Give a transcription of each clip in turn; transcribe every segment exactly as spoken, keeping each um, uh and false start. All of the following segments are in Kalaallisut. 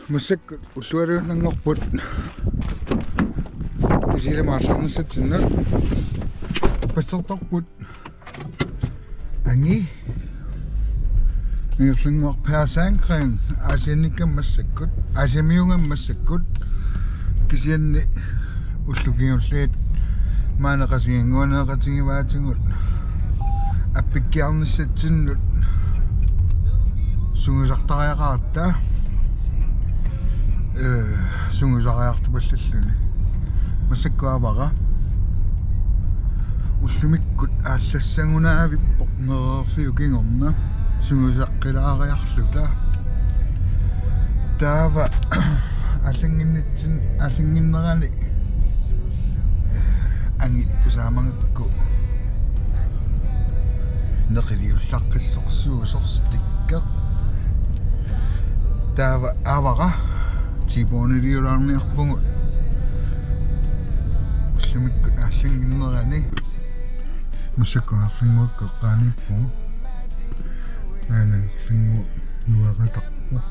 Massakkut ullualuinnanngorput Tasiilami aallarnissatsinnut. Passertorput angi. Ingerlaannaq Per Sandgreen, Aasiannikkami massakkut, Aasiamiugami massakkut, kisianni ullut kingulliit maani Qasigiannguaneeqatigivaatigut appikkiarnissatsinnut sungiusartariaqaratta, ee, sungiusariartupallalluni. Massakkut avara. Ullumikkut aallassagunarpoq nereerfiup kingorna sungiusaqqilaariarluta. Taava aallannginnitsin-, aallannginnerani angi tusaamagakku neqiliullaqqissorsuusoq stikkeq. Taava avara T-boneliulaarniarpugut ullumikkut aallannginnerani. Massakkut aarlinnguakka eqqaaniippugut. Aana aarlinnguaq nueqatarpoq.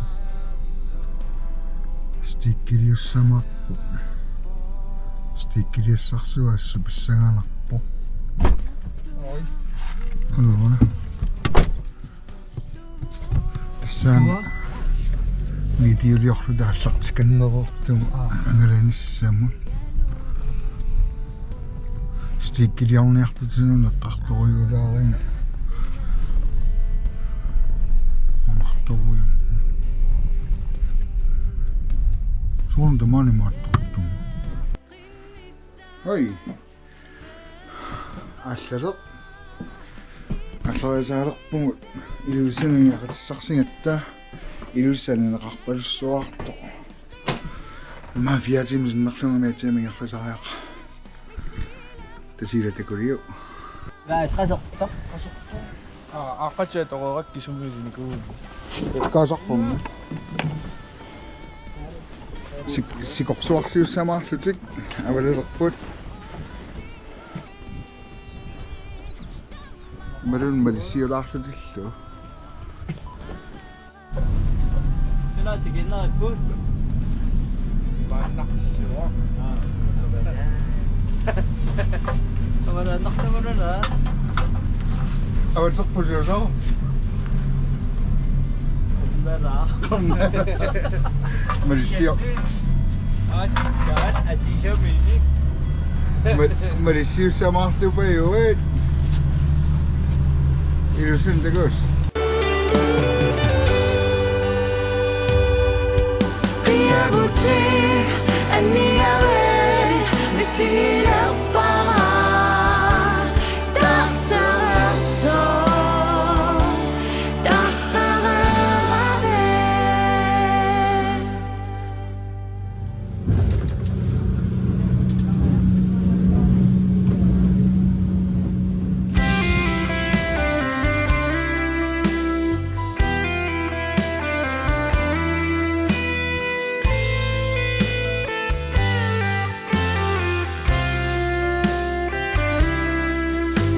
Stikkiliussamaarpoq. Stikkiliassarsuaassu pissanganarpoq. Oi. Aluu. Tassaana videoliorluta aallartikanneroortugut angalanissamut. Stikkiliorniartutinut eqqartorujulaariga. Amartoruju. Soorlu tamaani maattortum. Hoi. Aallaleq. Aallariasaalerpugut Ilulissaninngaanniit qatissarsigatta. Ilulissani neqarpalussuartoq. Aamma fire timer sinnerlugit, fire timer ingerlasariaqarpoq. Tasiila takuliuk. Guys, qasortoq. Aa, aaqqatiat toreerakku sumiisinikuugut. Eqqaasarpunga. Sik-, sikorsuarsiussamaarlutik avalelerput. Malun malissiulaarlutillu. Ila tikinnerput. Maannarsuaq. Aa, avalaannartamununa. Avaterpusiusoq. Qummara. Qummara. Malissioq. Aat, aat, atisaminik. Ma-, malissiussamaartupajuit. Ilusin takuss. Qiavutit anniarit misilerpara, tarsaarsoq tarrareerami.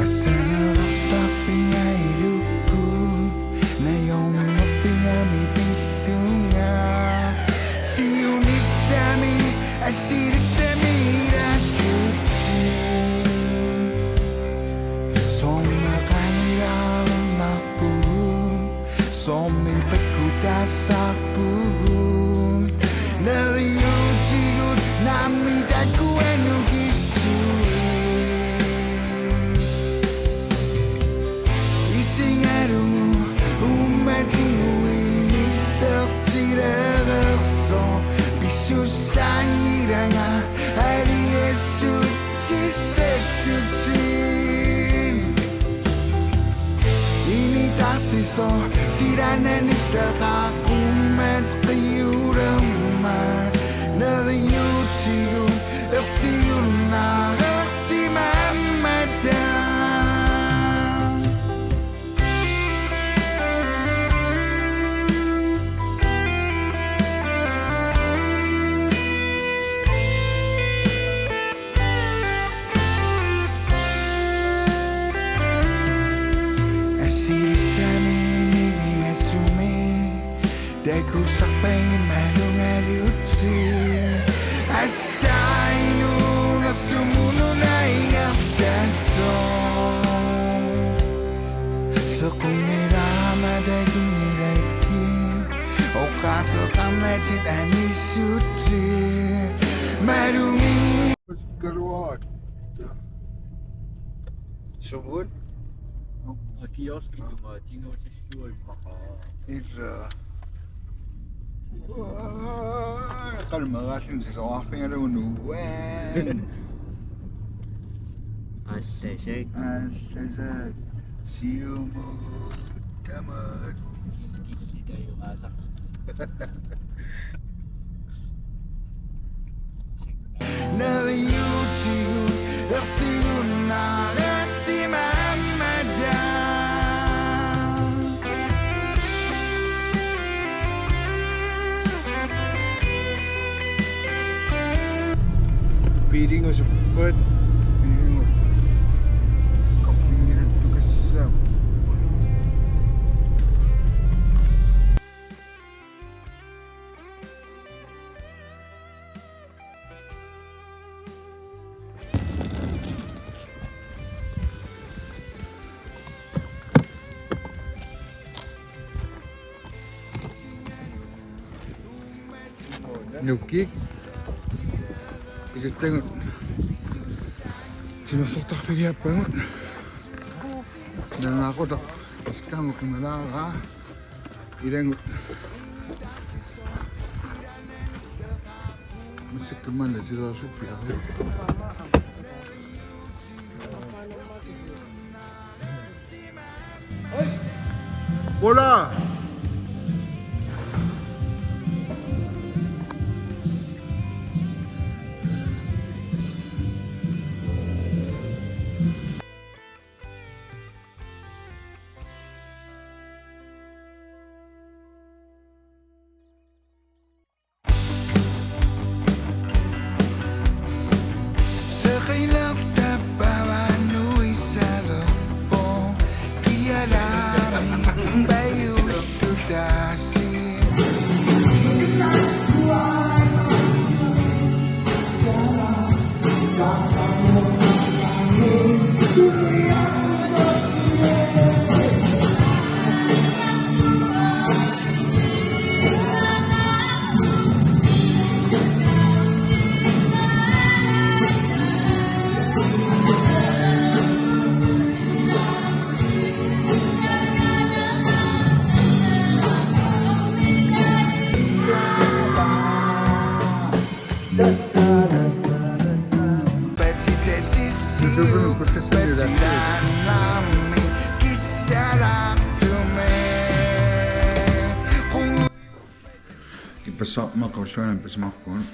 Assanerartarpingajulukku najornerpingami pillunga. Siunissami assilissami ilaallutik. Soormi qanilaarnarpugut, soormi pakkutassarpugut. Neriuutigut nammineq takuanukissuit. Isigalugu uummatinnguit nillertilereersoq, pissussaanngilanga aliassutissallutinik. Initaasisoq silaannaq nilleqaaq uummat qiulermat, neriuutigut ersigunnaarsimammata. Assilissami nivingassumik takussarpakka imaluunniit Sequnngilaq matakunngilakkit, oqaaseqarnatit anissutsit, malugin. Kaluaat. Sumut? Kioskituma tingutissuuimmaqaa. Ila. Qalmagaallin sisoqarfigalugu nuuan. Allasak. Allasak. Siumut tamat. Killitajugaasaq. Neriuutigut ersigunnaarsimammataa. Piilinngusuppat. Piilingu. Koppinngiluttukassaapput. Nukiit. Pisattagut. Timersortarfiliappagut. Nanaaqutaq. Isikkaangut qimalaaraa. Ilagut. Massakkut manna tilersuppiaruk. Hola. Ippassaq meeqqat ulluanut appisimaarpugut.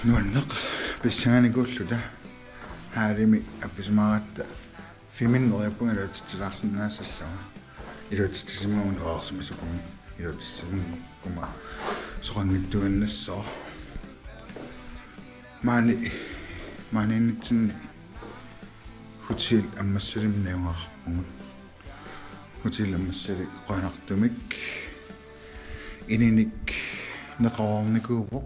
Nuanneq pissanganikuulluta. Haalimi appisimaaratta. Filmimi neriuppunga iluatsitsilaarsinnaassallugu. Iluatsitsisimaguma neriorsimasukuma. Iluatsitsisimagukkuma soqanngitsuinnassooq. Maani, maaniinnitsinni Hotel Ammassalimmi najugaqarpugut. Hotel Ammassalik qujanartumik. Ininik neqeroornikuuvoq.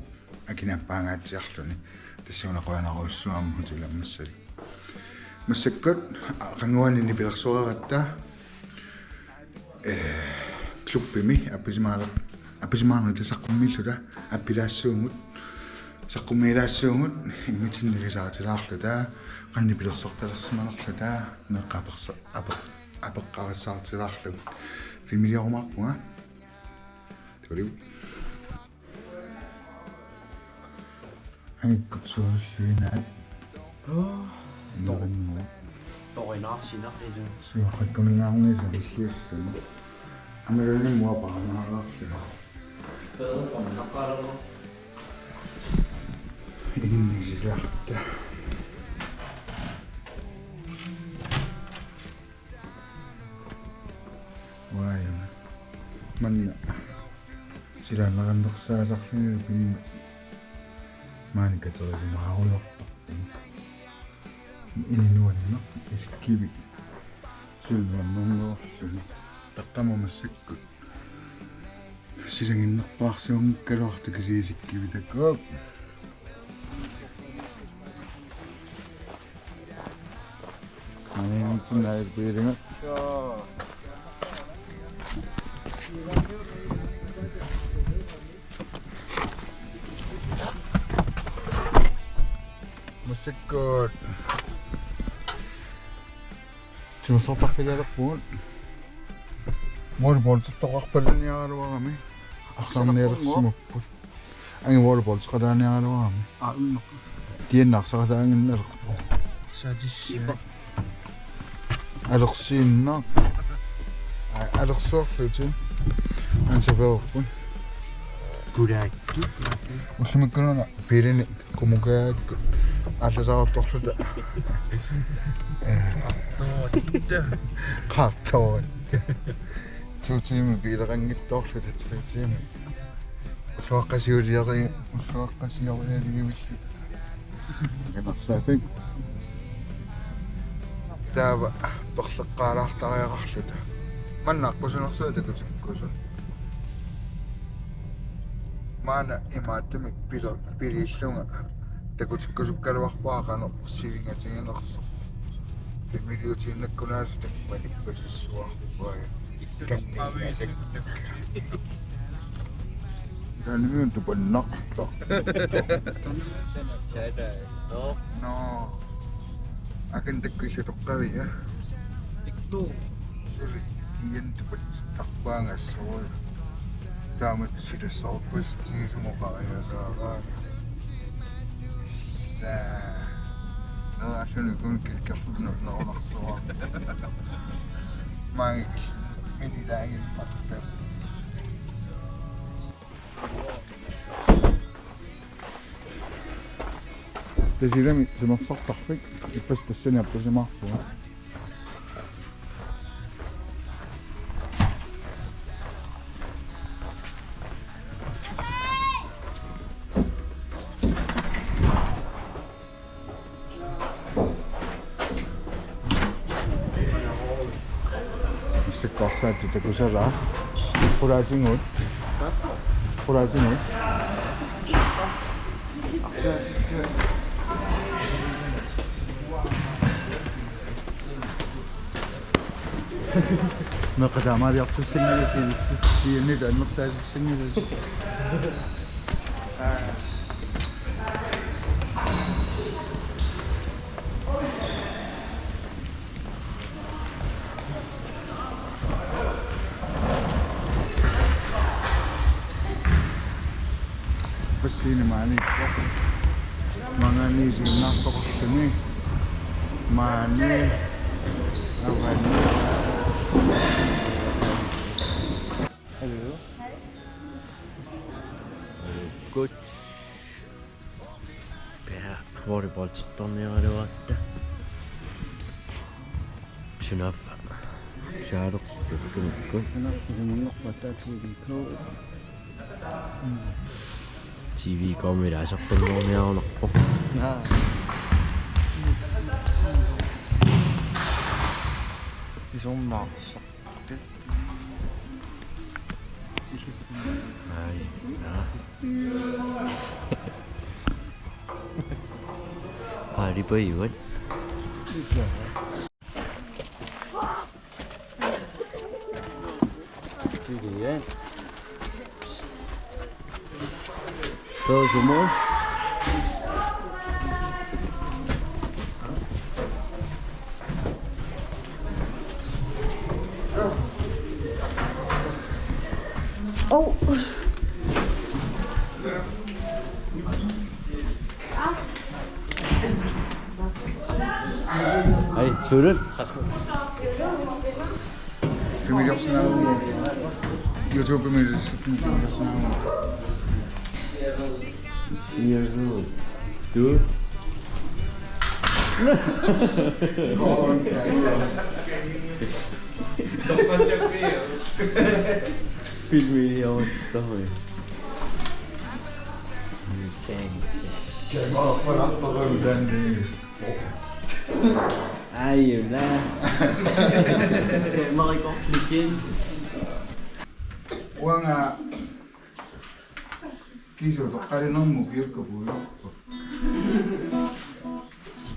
Akinaappaangaatsiarluni. Tassuuna qujanarujussuaq aamma Hotel Ammassalik. Massakkut aqaguani nipilersoreeratta, eh, klubbimi appisimaale-, appisimaarnata saqqummiilluta appilaassuugut, saqqummiilaassuugut, immitsinnut ilisaarutilaarluta, qanoq nipilersortalersimanerluta, meeqqat apersa-, ape-, apeqqarissaarutilaarluta. Filmiliorumaarpunga. Tuliu. Angikkut suulluinaat. Nerinnguaq. Torinaarsinaq ilu. Suaqqakkuminngaarnissaq illiulluni. Amerluni mua paarnaaraarluni. Peerpam naqqalerma. Innisisarta. Uaajuna. Manna. Silaannarnersaasarluni pinngu. Maani katerisimaarujorparput. Inuanneq isikkivik. Silaannarnerluni. Taqqama massakkut. Silanginnerpaarsuunngikkaluartut kisiisikkivitakoq. Aniinitsinnaajut piilinga. Massakkut timersortarfilialerpugut. Volleyballittoqarpallaniaraluarami. Arsarnialersimapput. Angi volleyballittoqalaaniaraluarami. Aa, immaqa. Tiannarsaqalaanginnalerpoq. Satissi. Alersiinnaq. Aa, alersuarlutik. Ansaveerput. Kulaakki. Ullumikkununa biilini qumukaakkut aallasaaruttorluta. Qaartoorutta. Qaartoorutta. To timer biileqanngitsoorluta, tre timer. Ulluaqqasiuliari-, ulluaqqasiuliariarluta. Akinersaaffik. Taava perleqqaalaartariaqarluta. Manna aqqusinersuaq takutikkusoq. Maanna imaattumik pili-, piliillunga takutikkusukkaluarpara qanoq sivingatiginersoq. Familiutiinnakkunaasut takuani pasussuarpaa. Kanniingasakka. Taanna tupannartoq. Nå. Nå. Akan takkuissatoqqavia. Ikku. Suli tian tupatsittarpaanga assorujuk. Taama silassaarpassuit tigisumoqariasaaraanga. Issa. Neraalluni kun kilkerlunut nerunarsuaq. Maanngilaq. Minilaanngilaq. Tasiilami timersortarfik ippassaq tassani appusimaarpugut. Massakkut arsaatit takusalaa. Qulaatigut. Qulaatigut. Meeqqat taamaaliortussanngilasi, ilissi. Tiianni annersaasussanngilasi. Passiini maani. Maani siunnaartoqarluni. Maani. Avani. Hello. Good. Pea volleyballittorniaraluaratta. Sunaaffa. Saalertut tukkunikku. Sunaaffa sisamanngorpat T V K. T V K-mi ilaasartunngorniarunarpoq. Naa. Isornaarsoq. Ai, naa. Aalipajuat. Børsumor. Oh. Hej, Søren. Rasmus. Familie Opsnavn. YouTube-mi Familie Opsnavn. Yes, du. Filmi, ja, doch. Ai, la. Kamera kort likin. Uanga kiisoq toqqaannarnermut ukiukkut puigorpoq.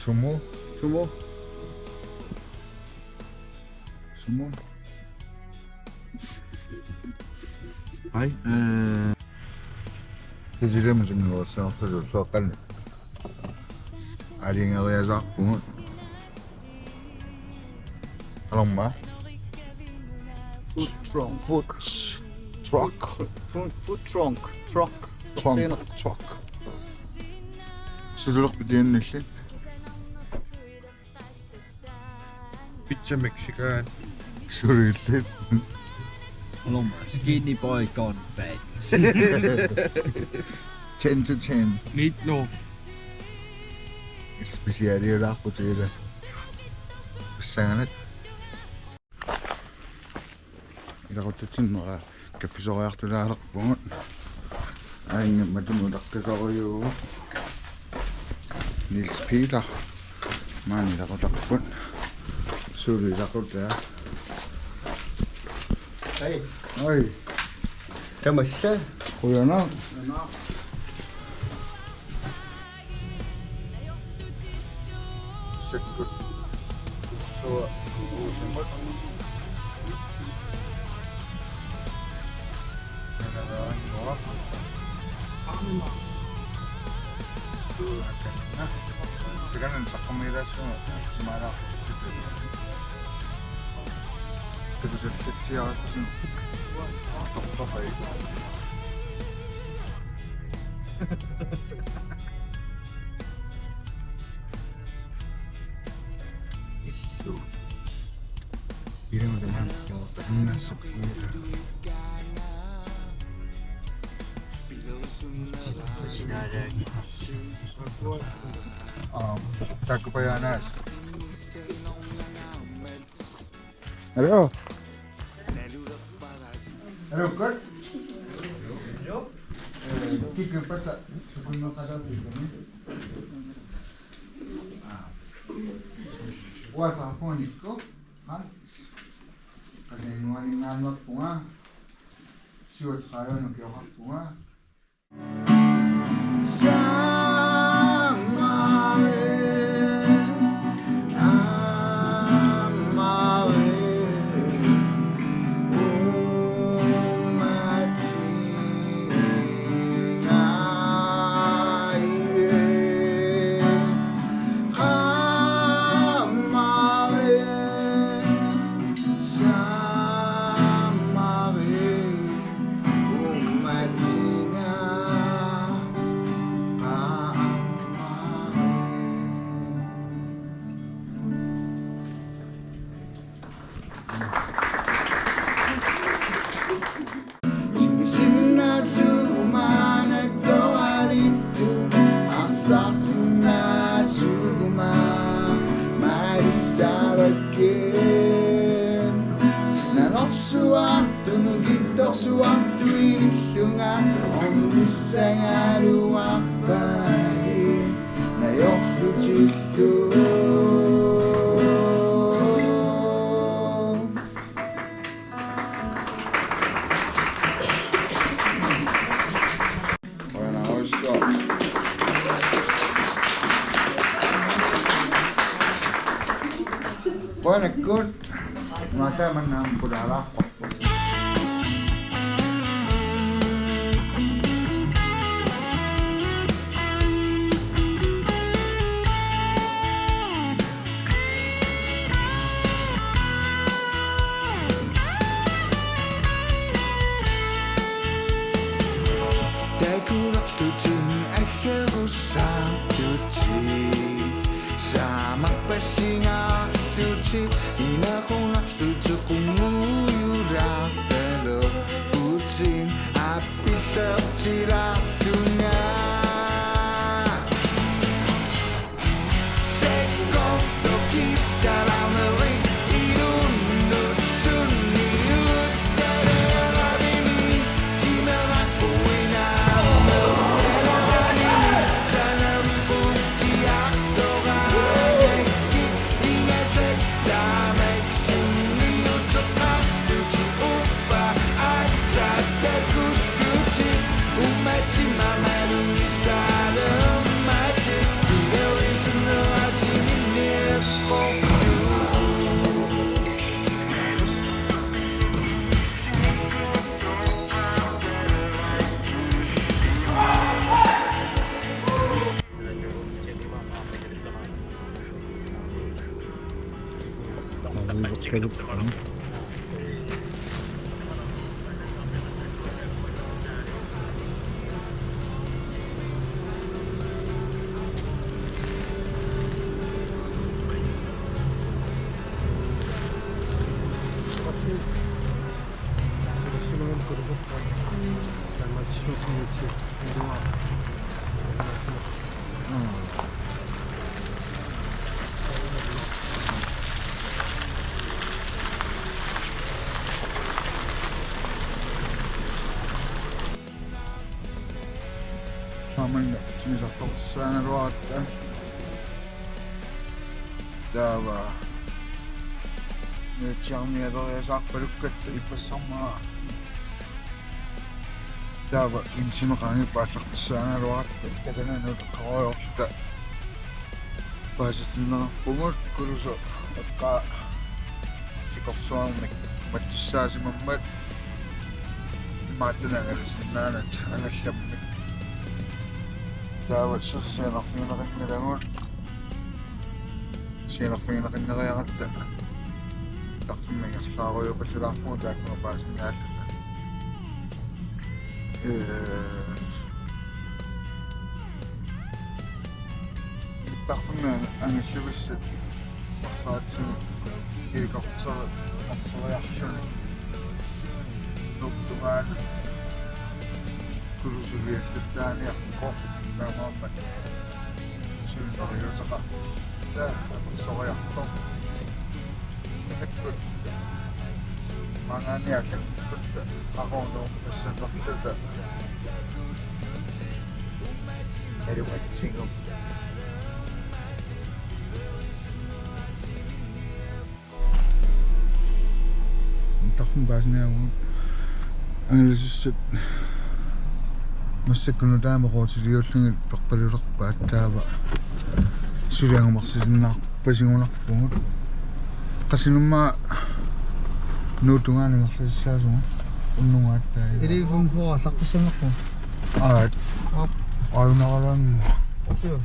Sumo. Sumo. Sumo. Hej. Øh. Det er det, man simpelthen var så, så det var så fandme. Ej, det er en ærlig, jeg sagde. Hallo, ma. Food truck. Food truck. Food, food trunk. Truck. Trunk. Truck. Truck. Så du nok på det, Nishi? Pizza Mexican. Surreal. Hold on, skinny boy gone fat. Ten to ten. Meatloaf. Special, det er der på det der. Sanganet. Ilaquttatsinnera kaffisoriartulaalerpugut. Aannga matumutakkisorujuuvoq. Niels Peter. Maani ilaqutarput. Suulu ilaqutaa. Hej. Hej. Tamassa. Qujanaq. Sikkut. Suut uusimmut. Nalalaannguaq. Tuuakkanna. Takanna saqqummiilaassuunga simaalaarput. Takusallatsiaratsigu. Torrappai. Illu. Ilmu tamaan. Annassaq. Aa, takupajaanaas. Hallo. Hallo, godt. Øh, kigge på sig. Så kunne man godt have det. Ah. Uatsaarpuunikku. Hans. Qasigiannguaningaannerpunga. Syvogtredive ukioqarpunga. Nanorsuaq tunukittorsuaq tuilillunga ornissagaluarpagi najorlutillu. Qujanarsuaq. Qujanarsuaq. Maata manna aamma pulaalaarparput. Takulerlutit aggerussaartutit, saamarpassingaarlutit, inequnarlutit qungujulaartalerputit, aappillertilaarlunga. Kaluppu. Aamma timmisartortussaagaluaratta taava. Nutsiarnialeriasaarpalukkatta ippassarmara. Taava insimeqangi paallartussaagaluaratta takananut qaroorta paasitinnerpugut Kulusuk eqqaa sikorsuarnik mattussaasimammat imaattunik angalasinnaanerat angallammik. Taava susianerfigineqanngilagut. Sianerfigineqanngeriaratta. Tarfimmi ingerlaarujoorpallalaarpugut taakku paasiniaallunga. Ee, tarfimmi ang-, angallavissat arsaatsi helikopteri asseriarluni. Nuktumaat Kulusuliallattaaniarpoq taamaammat. Sulinerujuuteqarpoq. Taava soriartoq. Takkut. Maanngaanniit takkutta. Aqunut assatortuta. Erumatsigu. Tarfimmi paasiniaavugut. Angalasussat massakkut nutaamik oqaatiliullugit perpalulerpaat taava suli angumersisinnaarpasigunarpugut. Qassinnummaa Nuup tungaanut ingerlasussaasunga unnugu aatsaat. Eli femogfyrre aallartissaginnarpunga. Aat. Aap. Ajunaraluannguaq. Suu.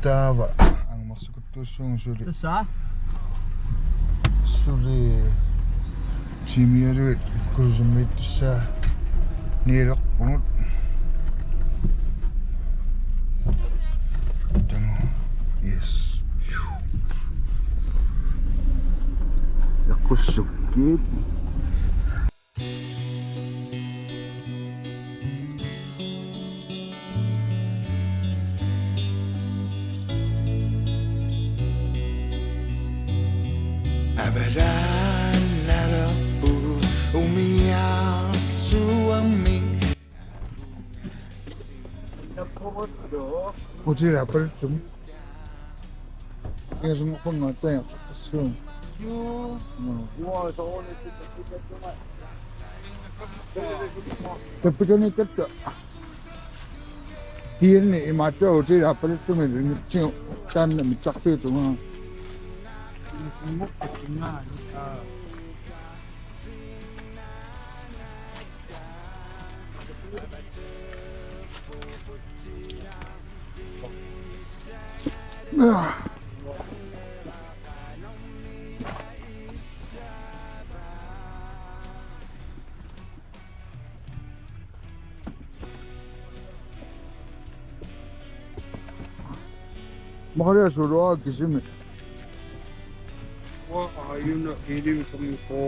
Taava angumersikut- Tuussuugut suli. Tassa? Suli tiimialuit Kulusummiittussaaniilerpugut. Taanna. Yes. Eqqussukkit. Avalaalalerpugut umiarsuarmik. Hotelip apertumi. Ingasammaqpunga taja. Suu. Juu. Mm. Juu, soorunami. Tappikani katta. Tianni imaattoq hotelip apertumi lingitsigu taanna mitsarfiutunga. Maqalia suluara kisimi. Uanga aajuna iliusamiko.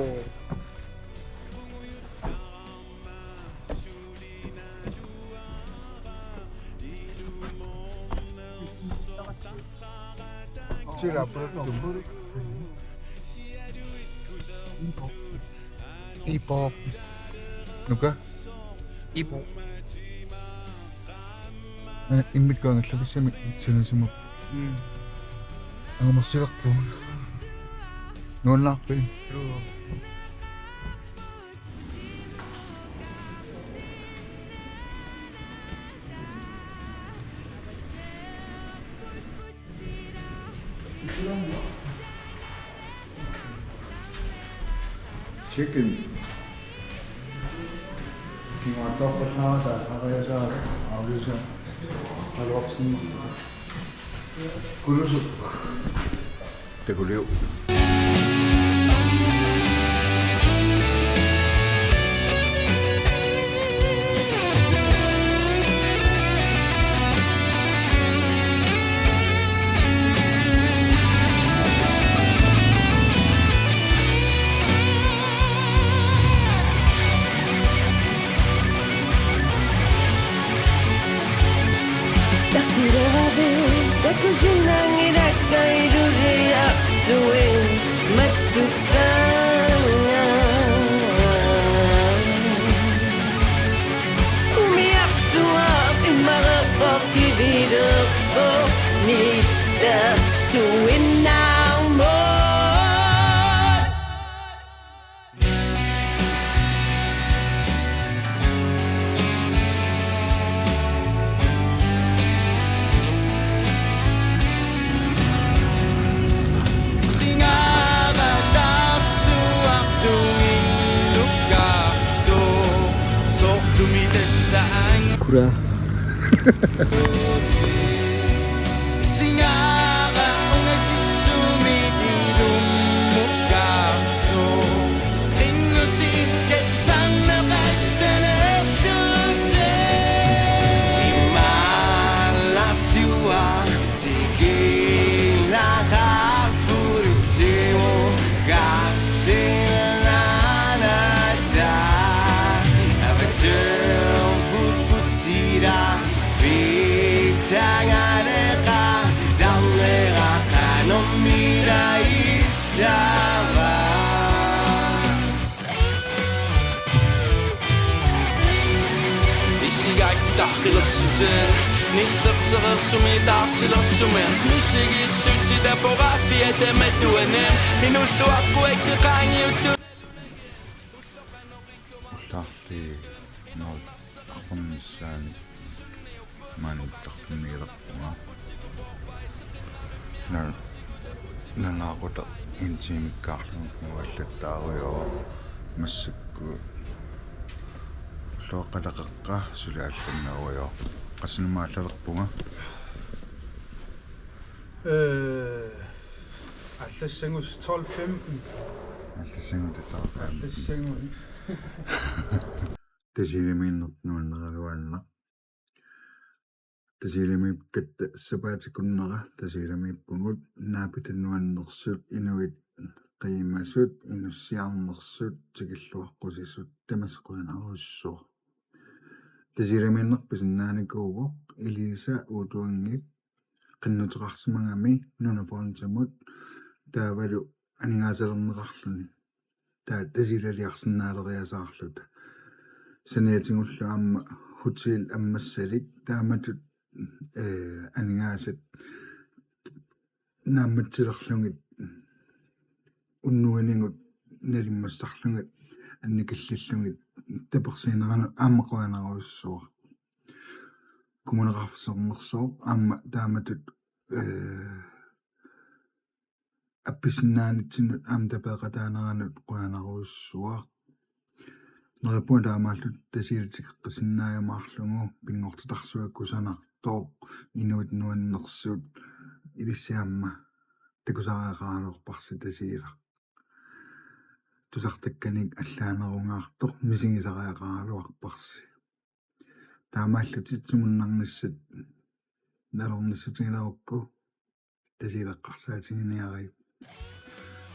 Sila puluttum. Ipo. Nuka? Ipo. Eh, immikkut angallavissamik sanasumut. Mm. Angumersilerpugut. Nuannaarpit? Joo. Chicken. Kinguaattoorpallaarata aviasaarlu aviasaarlu aluarsinnarlugu. Kulusuk. Takuliuk. Kura. Isigaakku tarrilersutin, nillertereersumi taarsilersumi, misigissutit aporaaffiata matuanim, inulluaqquakkit qaangiuttut. Ullaarli noortarfimmissaani maaniittarfimmigilerpunga. Na-, nanaaqutaq en timekkaarlugit nuallattaarujoq massakkut. Ulloqeqqaleqeqqa suli allannerujoq. Qassinik aamma allalerpunga? Øh, Allassagut tolv femten. Allassagut tolv femten. Allassagut. Tasiilamiinnertut nuanneraluaannaq. Tasiilamiikkatta sapaatip akunnera tasiilamiippugut, naapitaq nuannersut, inuit qiimasut, inussiarnersut, tikilluaqqusisut, tamassi qujanarujussuaq. Tasiilamiinneq pisinnaanikuuvoq Elisa Utuanngip qinnuteqarsimagami Nunafondimut taavalu aningaasalerneqarluni. Taava tasiilaliarsinnaaleriasaarluta. Saniatigullu aamma Hotel Ammassalik taamatut, eh, aningaasat naammatsilerlugit unnuinigut nalimmassarlugit annikillillugit tapersiineranut aamma qujanarujussuaq. Kommuneqarfik Sermersooq aamma taamatut, eh, appisinnaanitsinnut aamma tapeeqataaneranut qujanarujussuaq. Neriuppunga taamaalluta Tasiilaq tikeqqissinnaajumaarlugu, pinngortitarsuaq kusanartoq, inuit nuannersut, ilissi aamma takusariaqaraluarparsi Tasiilaq. Tusartakkanik allaanerungaartoq misigisariaqaraluarparsi. Taamaallutit sumunnarnissat nalornissutigilerukku Tasiilaq eqqarsaatiginiariuk.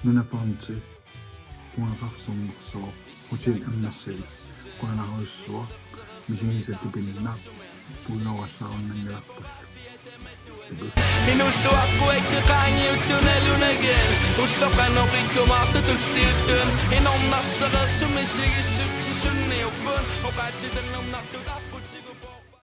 Nunafondi, Kommuneqarfik Sermersooq, Hotel Ammassalik, qujanarujussuaq, misigisatut pinnaq, puigoorallarunnanngilarput. Inulluaqquakkit qaangiuttut nalunagit, ulloq qanoq ikkumaartoq tulliuttut, inornarsereersumik misigissutit sunniupput, oqaatsitannernartuta.